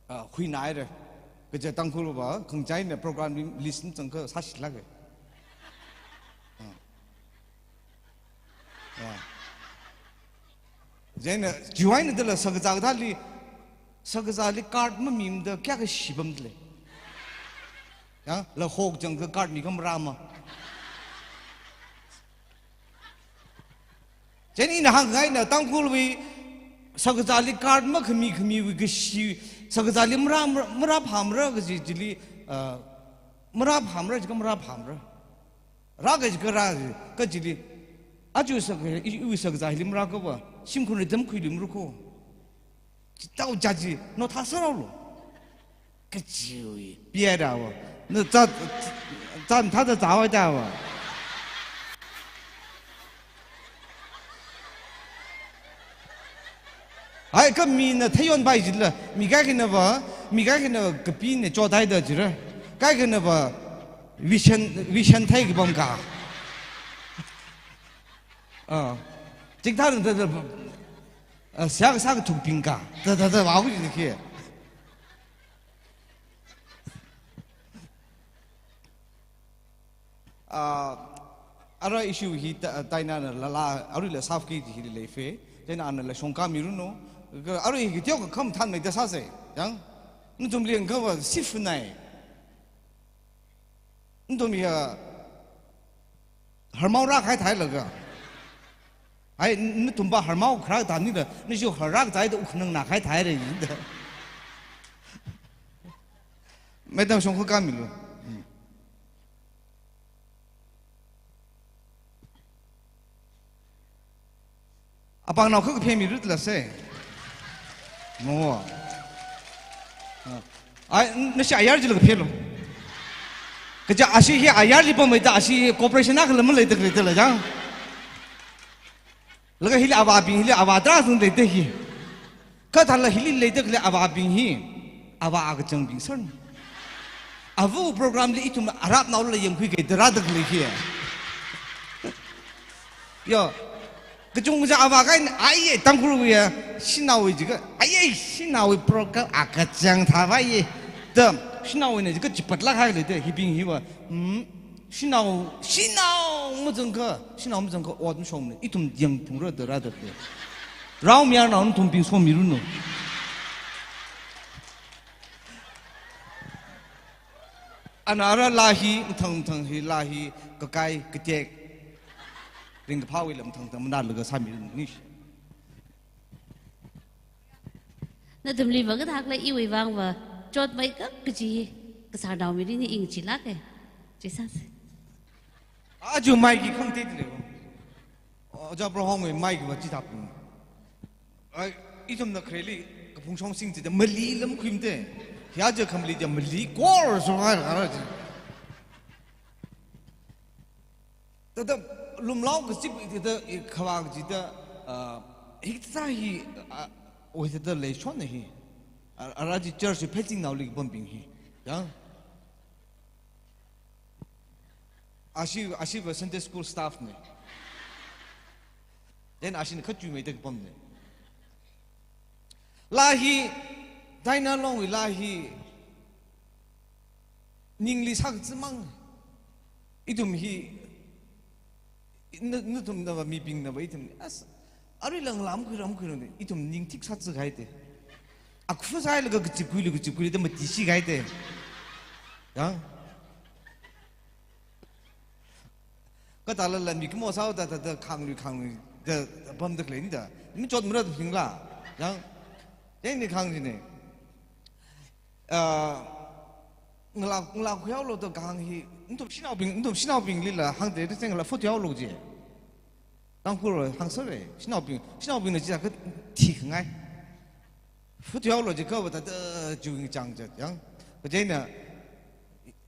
ah, huinaira. Kaja Tangkhulva khangachei eina program li list zangkha sāsilāka. Ah. Ah. Chieina, chiwui eina dala shakazā kathāli, shakazāli card mamimada kayākha shipamda lei. Ya, la hok zangkha card mikhamara ma. Chieina ina hāngngaina Tangkhulwui shakazāli card makhami khamiwui kashi, shakazāli mara, mara, marāphāmara kaji chili, ah, marāphāmara jikha marāphāmara. Rāka jikha rā, kha chili. Aja saka, i, i shakazā hili marākava, shimkhur ri tamkhuiluimara kho. Chitao jaji, no thasarao lo. Kachiwi, piya dawa. No za, za, za, tha za zawa dawa. Hai, ka mina thayon bai jila, mi kaikhana va, mi kaikhana va kapi ne chotai da jira. Kaikhana va, vision, vision thai ki bam ka. Ah, chingthar da, da, ah, siak sak thukping ka. Da, da, da, wa hu ji ki. Ah, ara issue hi ta, taina na lala, arui la safki hi lei fe. Taina ana la shongka mirunu. Ka, arui hi teo ka kham than mai da sa se. Yang, nathum liang ka va sif nai. Nathum ya, harmao ra khai thai laga. Ai, nathum ba harmao khra ta ni da, ni shu harak zai da ukhnang na khai thai re da. Madam shongka milu. Hmm. Apang nao kha kaphe mi rut la se. Mo. Ai, nashi ayar jila kaphe lo. Kaja ashi hi ayar li pamai ta ashi cooperation na kala malai ta kala ta la jang. Laga hili ava bing hili ava tra sung de te hi. Ka thala hili lei de le ava bing hi. Ava aga chang bing san. Avu program li ithum arap nao la yang khui kai dara de le hi. Yo. Kachung ja ava kai ai ye tang kuru ya. Shinao ji ka. Ai ye shinao program aga chang tha va ye. Tam shinao ne ji ka chipat la hai le de hi bing hi va. Hmm. Shinao, shinao mazangkha, shinao mazangkha ot mashong ne. Ithum yang phungra da ra da de. Rao miyar nao nathum bing so mirunu. Ana ara la hi, mthang mthang hi, la hi, kakai, katek. Ring kapha wui la mthang mthang mana laga sa mirunu ni. Nathumli va kathak la iwui vang va, chot mai kak kaji, kasar nao miri ni ing chi lak e. Chi sa se. Aju mai ki khang te le. Oja Prohong mai ki va chi tap. Ai, ithum na khreli, kapung shong sing chi da mali lam khuim te. Hia ja khamli ja mali kor so ngai ra ji. Tada lumlao kazip tada i khawa kajida, ah, hikta hi, ah, oithada lei shon hi. Ar-, ara ji church hi pheching nao li pambing hi. Yang. Ashi, ashi va Sunday school staff ne. Then ashi na khachu mai tak pam ne. La hi, Taina Long la hi, ningli sak zimang. Ithum hi, na, nathum na va mibing na va ithum, as, ari lang lam khui ram khui ram, ithum ning tik sat zai te. Akhu sai laga kachip khui lu kachip khui da mati shi gai te. Yang. Ka ta la lan mi kamo sao ta ta ta khang lu khang lu da pam da klen da. Mi chot mura da ping la. Yang. Yang ni khang ji ne. Ah, ngala, ngala khuyao lo to kahang hi, ntum shinao bing, ntum shinao bing li la, hang te te ngala phut yao lo je. Tang khu lo hang sa re, shinao bing, shinao bing na ji ka thi ngai. Phut yao lo je ka ba ta ta ju ngi chang je, yang. Ka je na,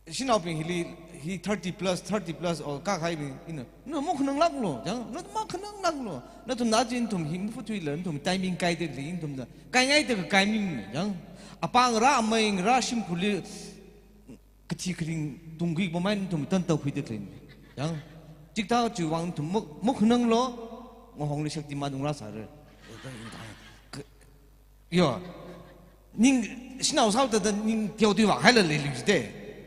shinao bing hi li, hi thirty plus, thirty plus, o ka khai bing, ina, na mo khanang lak lo, yang, na mo khanang lak lo. Nathum na jin thum hi, phut hui la, thum timing kai de li, thum na, kai ngai te ka kai ming ne, yang. Apang ra, amai ra, shim khuli, kathi kharing, tung gui pamai thum tan tau khui te klen. Yang. Chik ta chu wang thum muk, muk nang lo, ngo hong li shakti ma dung ra sa re. Ka-, yo. Ning, shinao sao ta ta ning tiao tui wang hai la le lu te.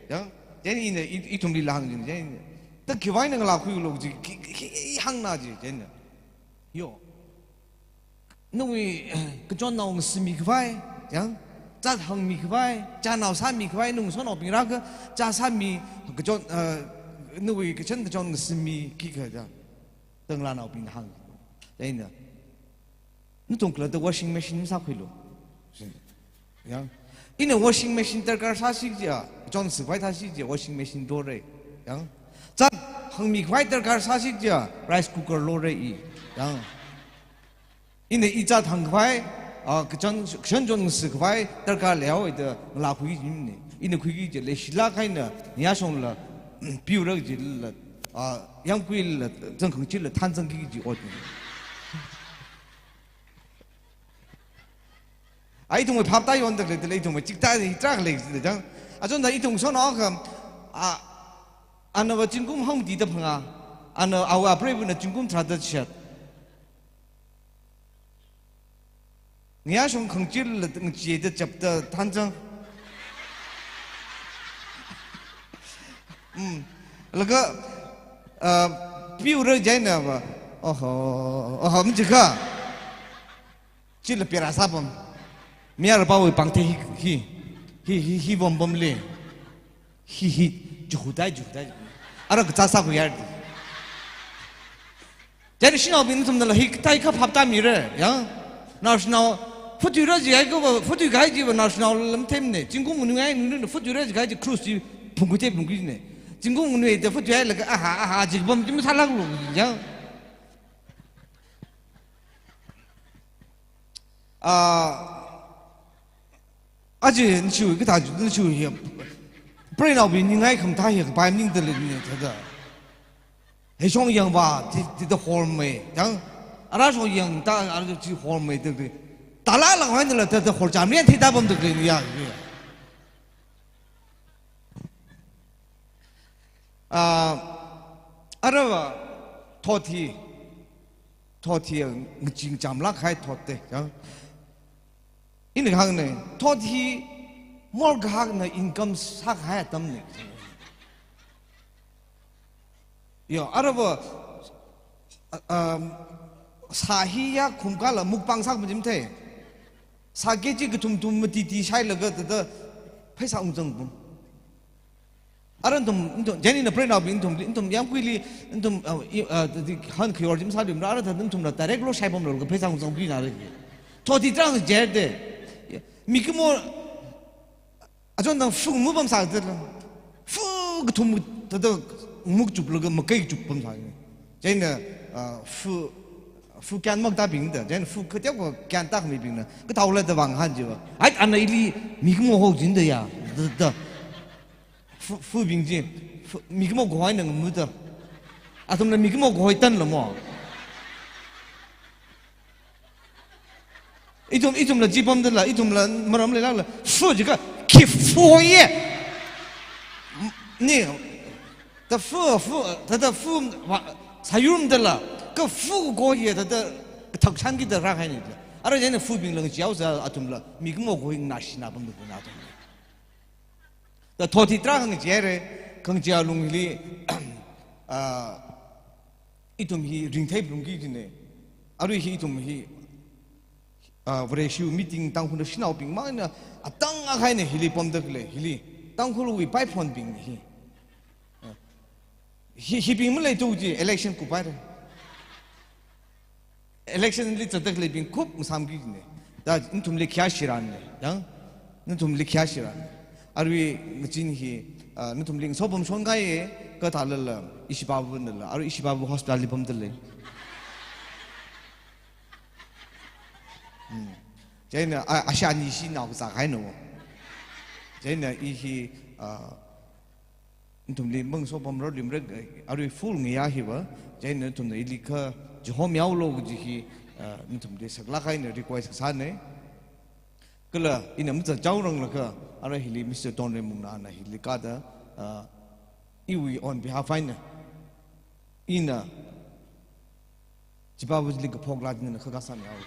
Yang. Yang ina, i, i thum li lang jin, yang. Ta ki wai nang la khui lo ji, ki, ki, ki, hang na ji, yang. Yo. Nawui, kachon nao ngasimi khavai, yang, zat hangmi khavai, cha nao sāmi khavai, nung sonao bing rākha, cha sāmi, kachon, eh, nawui kachon, kachon ngasimi khikha, yang, tangla nao bing hāng. Yang ina, nathum khalatta washing machine masākhuilu. Yang. Ina washing machine darkar sāsi jiakha, kachon sākhavai thāsi jiakha, washing machine lore. Yang. Zat hangmi khavai darkar sāsi jiakha, rice cooker lore i. Yang. Ina i zat hangkhavai, Ah, kachāng, kachāng chon ngasi khavai darkar leihaowa da ngalā khuiki jimne. Ina khuiki jilei shilāk eina, ngayā shongla, piura jilala, ah, yangkuila, zangkhangchila, thanzangki kaji otne. Ah, ithumwui phap tāyonda khalei, dalei ithumwui chikta hi tarākha lei jida chang. Achonda ithum sona kha, ah, anava zingkum hangmati da phangā, ana awui apreivana zingkum tharāda chishat. Ngayā shong khangchila ngachida chapda thanzang. Mm. Laga, ah, piura jaina va. Oho, oho, mjika. Chila pera sāpam. Mayarpāwui pāngthei hi, hi, hi, hi, hi vom vom le. Hi, hi, juhudai, juhudai. Ara kazā sākhuiyāra. Chieina shanaobing nathumnala hi kathā kaphap tāmira, ya. Naoshinao, phuthuira jihai kava, phuthui kahai chiva naoshinao lam themne. Zingkum nganuihai nganuina phuthuira jihai chi cross chi phungkhui the phungkhuine. Zingkum nganuida phuthuihailaga, aha, aha, jikapam chi masālāklu, ya. Ah, aja nathum kathā nathum hi, preinaobing ningai khamathā hi kapai maningda leine thāda. Heishong yangva, ti, tida hormei, yang, ara shong yangda, ara chi hormei, ti, ti. Talala ngainala, thāda horchamrian theida pamda leine ya, ya. Ah, arava, thot hi, thot hi ngaching chamlāk kahai thot te, ya. Ina kahāngne, thot hi morkahakna income sākahai atamne. Yo, arava, ah, um, sā hi ya khumkala mukbang sākapam chi mathei. Sā kg kathum thum matiti shailaga thāda pheisā ungzangpam. Ara nathum, nathum, chieina preinaobing nathum, nathum yangkuili, nathum, ah, i, ah, di, han khayor chi masāluimara, ara thāda nathumla direct lo shaipamlaga pheisā ungzangpamna re. Thot hi tarākha jerde. Mikumo, achon tang fu mupam sāda la. Fu kathum thāda mukchuplaga makai chukpam sāne. Chieina, ah, fu, fu kyan maktābingda, chieina fu kateokha kyan tākhamibingna, kathāla da vāngahan chiva. Ai, ana ili mikumo hok jinda ya, da, da. Fu, fubing chi, fu, mikumo kahoina ngamuda. Athumna mikumo kahoi tanla mo. Ithum, ithumla chi pamdala, ithumla maram leilākla, fu jiakha, khi fu ye. Ni, thāda fu, fu, thāda fu, wa, sāyurmdala, kha fu kaho ye, thāda kathak shānkida rākahaine. Ara chieina fubingla ngacheehaosa athumla, mikumo kahoi nganāshina pamda na athum. Thāda thot hi tarākha ngacheehaire, khangachee alung hili, ah, ithum hi ringthei phalungki kajine. Arui hi ithum hi, ah, Vareshi meeting Tangkhul shanaobing mangna atang akha eina hili pamda khalei, hili Tangkhulwui paiphonbing hi. Ah, hi, hibing maleithu chi election kuphaire. Election li zatda khaleibing khup ngasāmki kajine. Da nathumli khayā shiranne, yang? Nathumli khayā shiranne. Arui ngazin hi, ah, nathumli ngasopam shongai e, kathālala, ishi babu nala, arui ishi babu hospital li pamda lei. Hmm. Chieina, a, ashani shinao kazā kahaina. Chieina i hi, ah, nathumli mangasopamrarluimara, arui full ngayā hiva, chieina nathumna ili kha chihomihaolu kaji hi, ah, nathumli saklāk eina request kasāne. Kala ina mazatchaoranglakha, ara hili Mister Tonreimungna ana hili kāda, ah, iwui on behalf eina, ina chibabu chili kaphoklāk eina khakā sāmihaolu.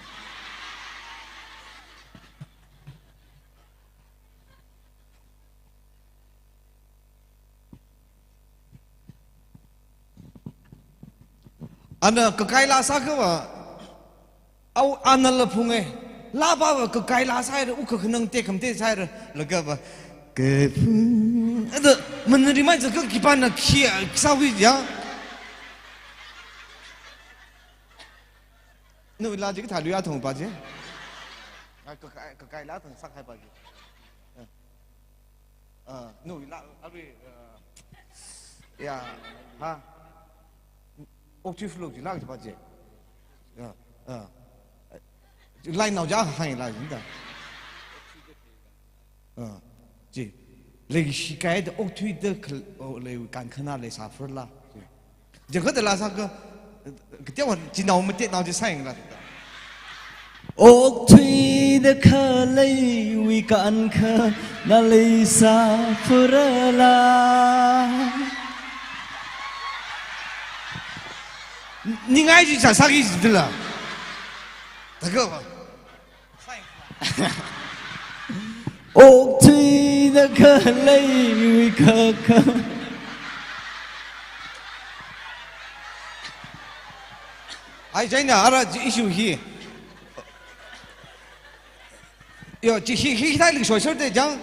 Ana kakai laa sākhava, au anala phunge, laapava kakai laa sāhaira, u kakhanang tekhamatei sāhaira, lagava, kaphung, ada, manari mai zaka khipāna khi, sāhui ya. Nawui laa chi kathā luiya thong pa chi? Ah, kakai, kakai laa thong sākahai pa chi. Ah. Ah, nawui laa, arui, ah, ya, ha? Octave lo chi laa chi pa chi. Ya, ah. Lai nao ja hāng la jin da. Ah, ji. Leishikai da okthuida khal-, o, leiwui kankhana leisāphurala. Ji. Jaga da la sāka, kateowa chinao mate nao ji sāyang la. Okthuida khaleiwui kankhana leisāphurala. Ningai ji sā sāki jila. Taga ba. Okthuida khaleiwui kakha. Ai, chieina ara ji issue hi. Yo, chi hi, hi, hi thai ling shoi shoi te jang.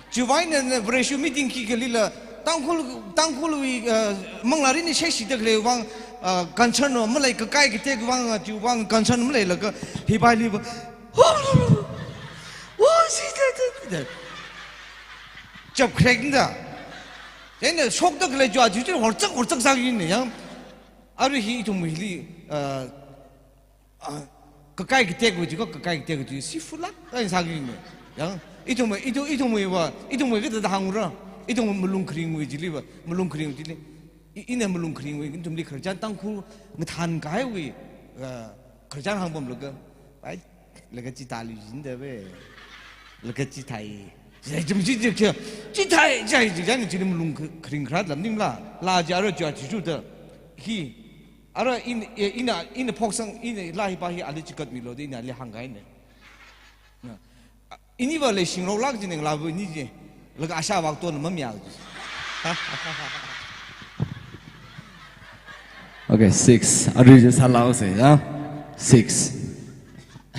Chiwui eina, na, Vareshi meeting khi khalila, Tangkhul, Tangkhulwui, uh, manglā rin ni sheshida khalei vang, uh, concern no, malei kakai katek vang, uh, chiwui vang concern maleila ka, hi bai li ba. Wo, si, da, da, da. Chap crack da. Chieina shokda khalei chiwui, chiwui, horchak, horchak sāki ne, yang. Arui hi ithum hili, uh, ah, kakai katek wui jiko, kakai katek wui ji, si phulak, ai sāki ne. Yang, ithum, ithum, ithum wui wa, ithum wui kata hāngra. Ithum malung kharing wui jili wa, malung kharing wui jili. I, ina malung kharing wui, ithumli khararchan Tangkhul ngathān kahaiwui, ah, khararchan hāngpamlaga. Ai, laga chithāli jin da be. Laga chithāi. Jai jim ji ji ji. Chithāi, jai ji jani jili malung kha-, kharing kharat lam ning la. La ja ra ja ji ju da. Hi. Ara in, e, ina, ina phoksang, ina la hi pa hi ali chikat milo de, ina ali hāngkai ne. Na. Ini va leishingrok lak ji neng la bu ini ji. Laga asha vak to na mamya ji. Okay, six. Arui ji sālao se, ya. Six.